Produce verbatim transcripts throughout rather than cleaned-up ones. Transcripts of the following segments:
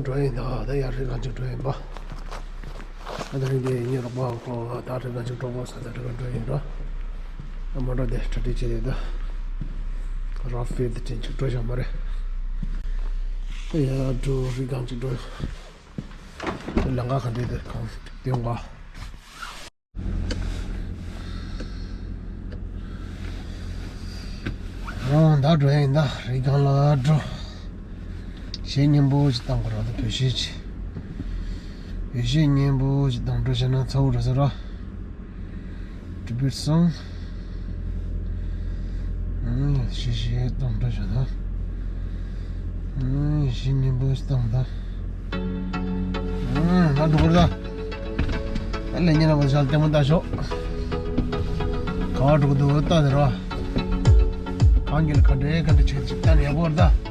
འགྲོ་ཡིན་ད། ད་ཡར་རི་སྒང་ཅིག་འགྲོ་ཡིན་པ། ཨ་ད་རིང་འདི་ངའི་རོགས་པ་ཁོ་ད་རི་སྒང་ཅིག་འགྲོ་དགོས་ས། ད་རི་སྒང་འགྲོ་ཡིན་ར། ཨ་མ་འགྲོ་དེ་གྲ་སྒྲིག་བྱས་ཏེ་ད་རོགས་ཕེབས་དེ་དྲན་ཅིག་འགྲོ་བཞག་མ་རེད། ད་ཡར་འགྲོ་རི་སྒང་ཅིག་འགྲོ། ད་ལམ་ཁ་ག་འདྲ་དེ་གང་སྟོན་ག། ཨོ་ད་འགྲོ་ཡིན་ད། རི་སྒང་ལ་འགྲོ། གཞས་སྙན་པོ་ཞིག་བཏང་དགོས་ར། ད་བོད་གཞས་ཅིག་བོད་གཞས་སྙན་པོ་ཞིག་བཏང་འགྲོ་བྱས་ན་ཚ་བོ་རེད་ཟེར་ར། Tribute song། ཨང་། གཞས་གཞས་བཏང་འགྲོ་བྱས་ན། ཨང་། གཞས་སྙན་པོ་ཞིག་བཏང་ད། ཨང་། ད་འགྲོ་དགོས་ར་ད། ཨ་ལས་ཉིན་ར་བ་ཞག་ལྟད་མོ་ལྟ་ཤོག་ག་བ་འགྲོ་གི་འདུག་ལྟ་ཟེར་ར། གང་གི་ལ་ག་འདྲའི་ག་འདྲ་བྱེད་ཅིག་ལྟ་ན་ཡག་པོ་རེད་ད།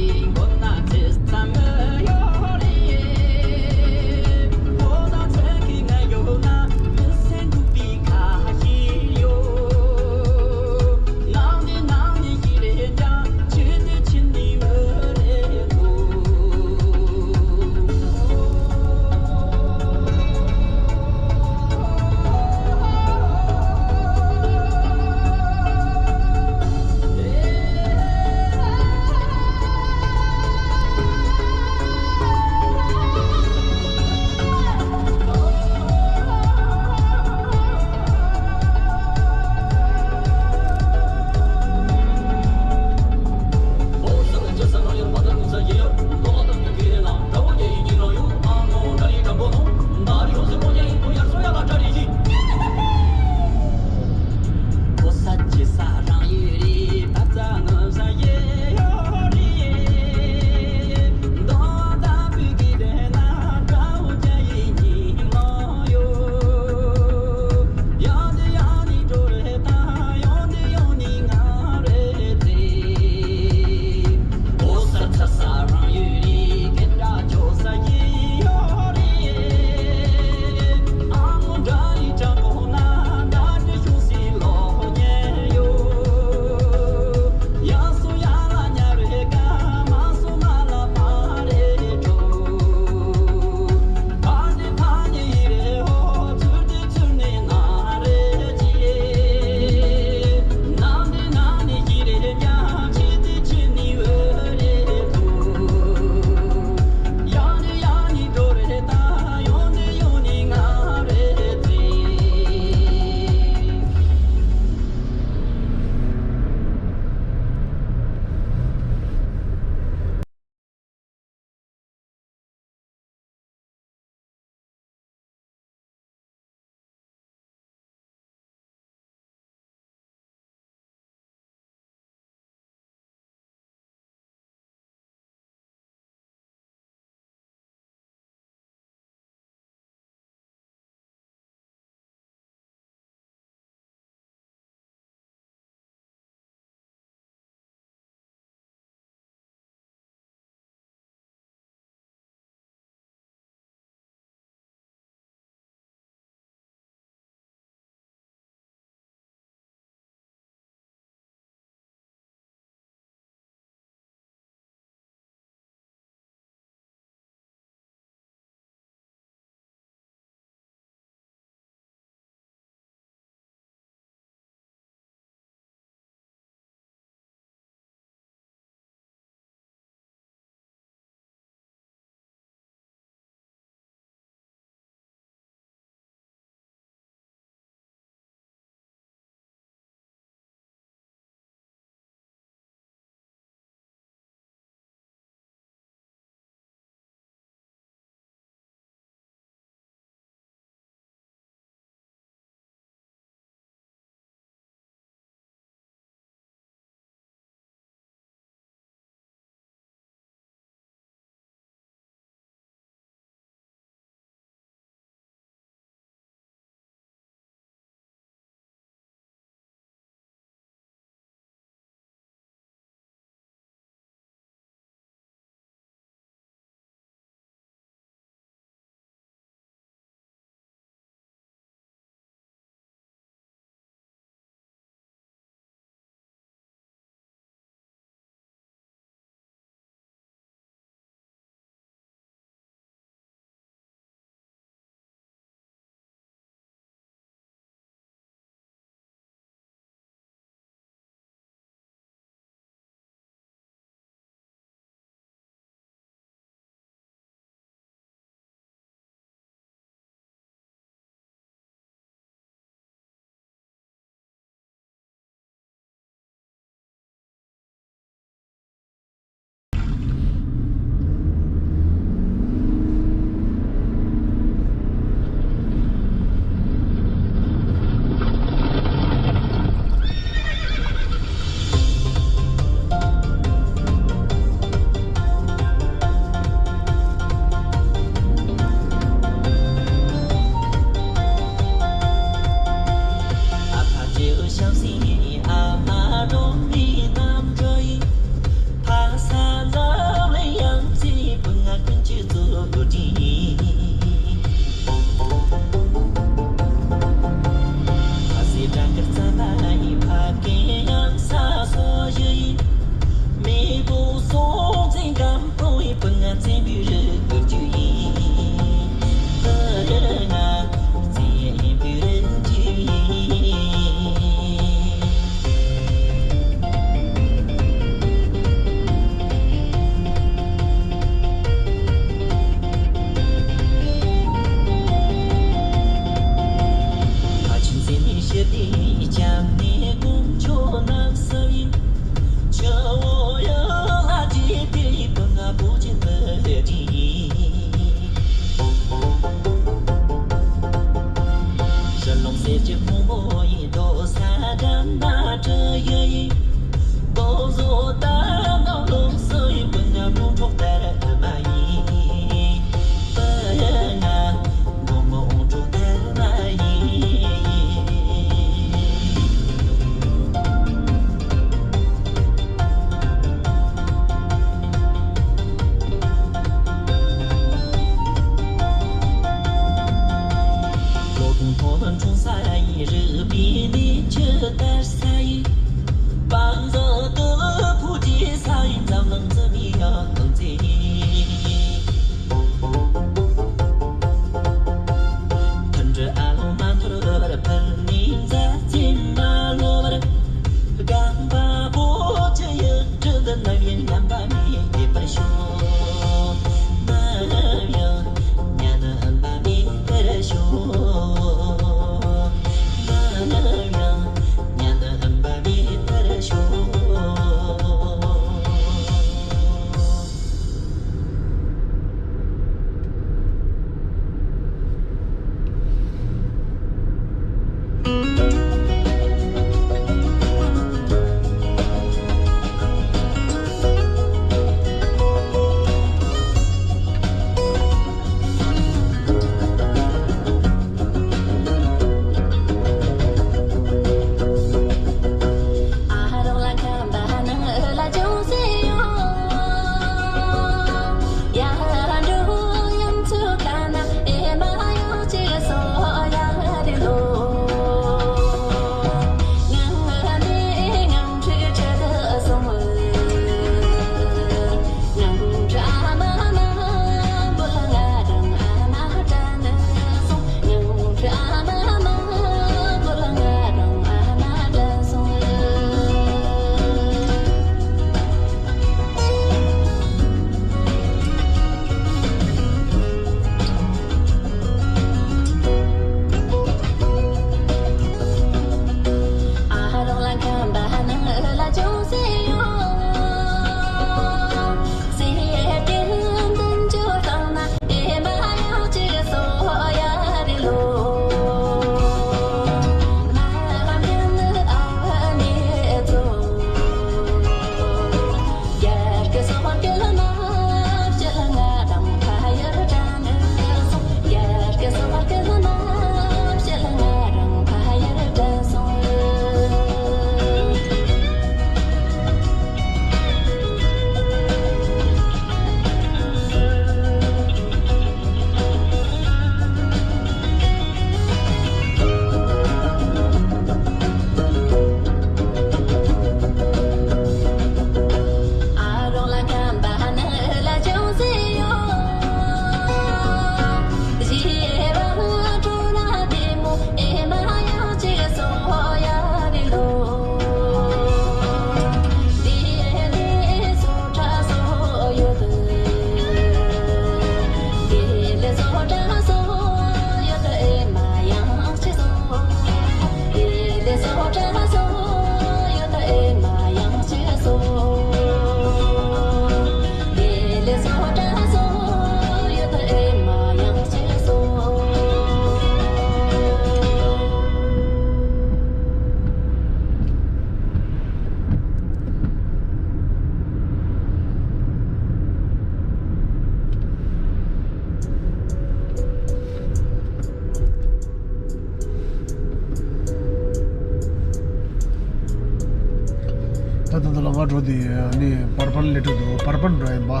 འགྲོ་དེ་ནི་པར་པན་སླེབས་འགྲོ་འདུག་པར་པན་འགྲོ་ཡིན་པ། ཨ་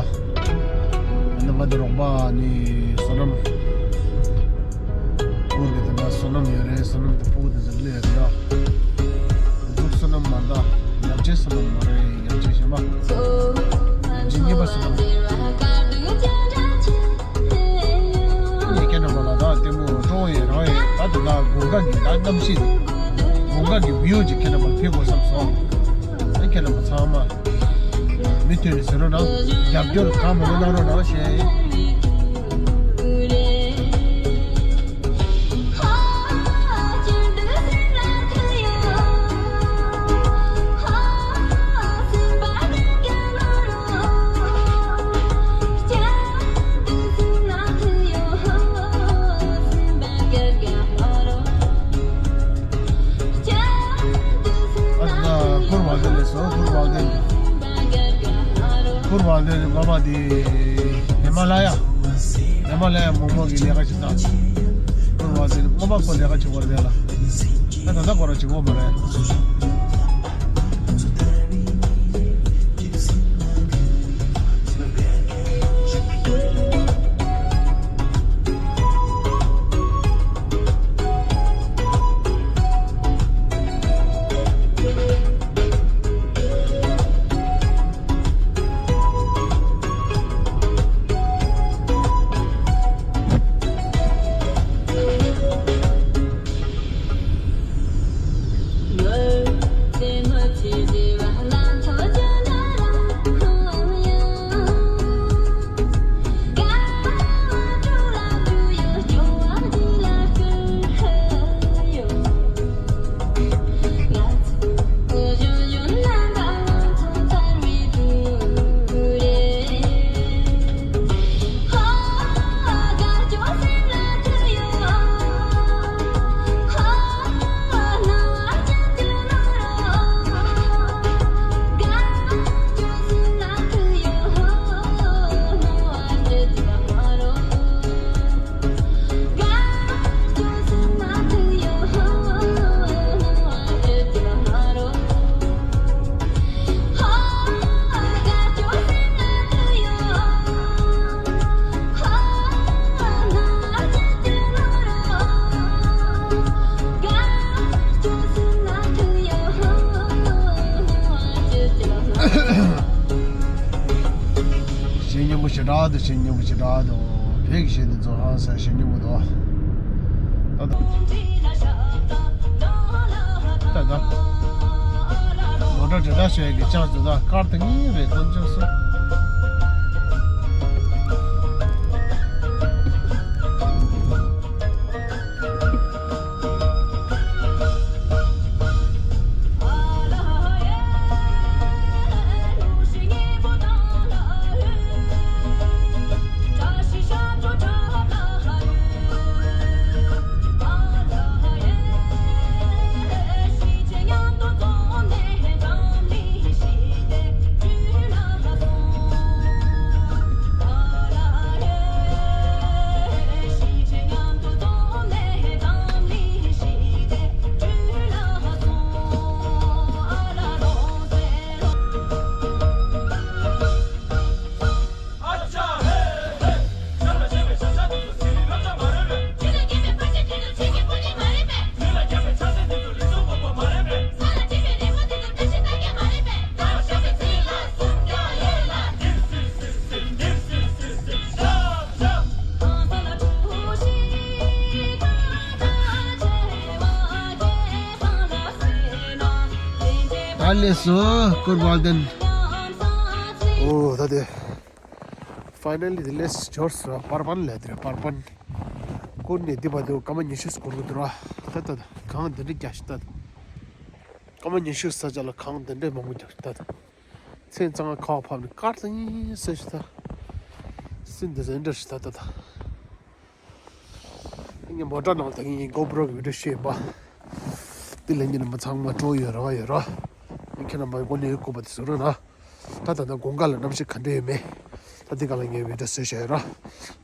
ནི་ང་དང་རོགས་པ་ནི་བསོད་ནམས། ཁོང་གི་དེ་ན་བསོད་ནམས་ཡོད་རེད། བསོད་ནམས་དེ་ཕྲུ་གུ་དེ་ཚོ་སླེབས་ཡོད་རེད། འདུག་བསོད་ནམས་མ་འདྲ། ཡབ་ཆེན་བསོད་ནམས་མ་རེད། ཡབ་ཆེན་གཞན་པ། ཡབ་ཆེན་གཉིས་པ་བསོད་ནམས། ངས་ཁྱེད་རྣམ་པ་ལ་ད་ལྟད་མོ་སྤྲོ་བོ་ཡོད་རང་ཡོད་ད་དེ་ན་དགུན་ཁ་གི་ད་གནམ་གཤིས་དེ། དགུན་ཁ་གི་བིའུ་ཅིག་ཁྱེད་རྣམ་པར་ཕེབས་དགོས་བསམ་སོང་། ཨ་ཁྱེད་རྣམ་པ་ཚང་མ། མུ་མཐུད་ནས་ཟེར་རོགས་གནང་། རྒྱབ་སྐྱོར་གང་མང་པོ་གནང་རོགས་གནང་ཞེས། ཨ་ད་ཀུར་བག་དེ་ལས་སོ། ཀུར་བག་དེ། ཀུར་བག་དེ་ངོ་མ་དེ་ཧི་མ་ལ་ཡ། ཧི་མ་ལ་ཡ་མོག་མོག་གི་ལས་ཀ་བྱེད་ས། ཀུར་བག་དེ་ངོ་མ་ཁོ་ལས་ཀ་བྱེད་དགོས་རེད་ལ། ད་ད་ལྟ་ཁོ་རང་བྱེད་དགོས་མ་རེད། གཞས་སྙན་པོ་ཞེ་དྲག་འདུག་གཞས་སྙན་པོ་ཞེ་དྲག་འདུག་བོད་ཀྱི་གཞས་འདི་ཚོ་ཧང་སང་གཞས་སྙན་པོ་འདུག་ད་ད། ད་ད། མོ་ཊ་དེ་དག་བྱས་ཀྱི་ཅང་དེ་དག་དཀར་དེ་གཉིས་རེད་དོན་ཅོག་སོ། ཨ་ལེ་སོ་ཀུར་བག་དེ་ནི། ཨོ་ད་དེ། ཕའི་ནལ་ལི་དེ་ལས་འབྱོར་སོང་། པར་པན་ལས་དེ་རེད། པར་པན། ཀུར་ནས་འདི་བར་དུ་སྐར་མ་ཉི་ཤུ་སྐོར་གི་འདུག་ར། ད་ད་ད་གངས་འདི་འདྲ་རྒྱ་ཞིག་ད་ད། སྐར་མ་ཉི་ཤུ་ས་ཆ་ལ་གངས་འདི་འདྲ་མང་པོ་རྒྱ་ཞིག་ད་ད། མཚན་གཙང་ཁ་བ་ཕབ་ནས་དཀར་ཙང་ཡིན་ཟེར་ཞིག་ད། སྲིན་འདི་ཟེར་འདྲ་ཞིག་ད་ད་ད། ངས་མོ་ཊ་ནང་ལ་ད་ངས་གོ་པྲོ་གི་བི་ཌིའོ་བཤད་ཡིན་པ། འདི་ལས་ཉིན་རྣམ་པ་ཚང་མ་སྤྲོ་ཡོད་ར་ཡོད་ར། ངས་ཁྱེད་རྣམ་པ་མགོ་ནས་ཡོད་དགོས་པ་དེ་ཟེར་རོགས་གནང་། ད་ད་ལྟ་དགོང་ཁ་ལ་གནམ་གཤིས་ག་འདྲ་ཡོད་མེད། ད་འདི་ག་ལ་ངས་བི་ཌིའོ་བཟོས་བཞག་ཡོད་ར།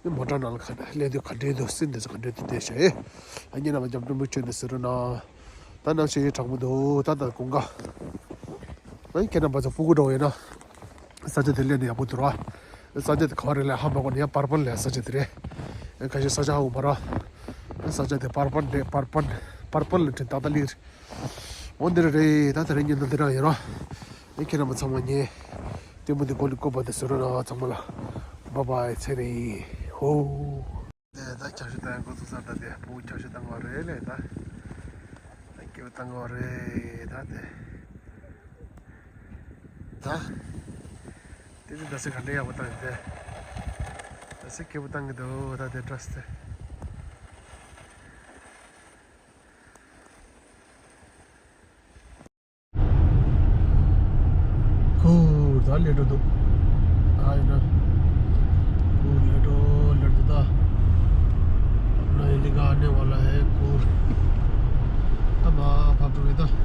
ངས་མོ་ཊ་ནང་ལ་ག་སླེབས་དུས་ག་འདྲ་འདུག་སྲིན་དེ་ཚོ་ག་འདྲ་འདུག་བལྟས་བཞག་ཡོད། ད་ངས་རྣམ་པ་རྒྱབ་སྐྱོར་མུ་མཐུད་ནས་ཟེར་རོགས་གནང་། ད་གནམ་གཤིས་ཡང་གྲང་མོ་འདུག་ད་ད་དགོང་ཁ། ཨ་ཁྱེད་རྣམ་པ་ཚོ་སྤུ་གུ་འདྲ་བོ་ཡིན་ན། ས་ཆ་དེ་སླེབས་ནས་ཡག་པོ་འདུག་ར། ས་ཆ་དེ་ག་བ་རེད་ལབ་ཧ་མ་གོ་ནས་ཡང་པར་པན་ལབ་ས་ཆ་དེ་རེད། ཁ་ཤས་ས་ཆ་ཧ་གོ་མ་ར། ས་ཆ་དེ་པར་པན་རེད། པར་པན། པར་པན་ལབ་དྲན་ཏག་ཏག་ལིར། འོ་འདི་རེད། ད་དེ་རིང་ཉིན་ནང་འདི་རང་ཡིན་ར། ཨེ་ཁྱེད་རྣམ་པ་ཚང་མ་ངའི་ལྟད་མོ་འདི་མགོ་ལ་བཀོད་པ་དེ་བཟོ་རོགས་གནང་། ཚང་མ་ལ་བཱའི་བཱའི། ཚེ་རིང་ཧོ། དེ་ད་ཆར་ཞོ་བཏང་འགོ་ཚུགས་ས། ད་དེ་ཕྲུ་གུ་ཆར་ཞོ་བཏང་གི་རེད་ལས། ད་ད་སྐྱེ་བོ་བཏང་གི་རེད། ད་དེ་ད་དེ་དེ་ད་སེ་ག་འདྲ་ཡག་པོ་བཏང་གི། དེ་ད་སེ་སྐྱེ་བོ་བཏང་གི་འདུག་ད་དེ་འདྲ་སེ། ཁོ་ད་ལེ་འགྲོ་འདུག་ད་ཡིན་ན། ཁོ་ལེ་འགྲོ་ལེ་འགྲོ་ད། अपना ये लिखा आने वाला है ཁོ། ད་མ་ཕབ་འགྲོ་རེད་ད།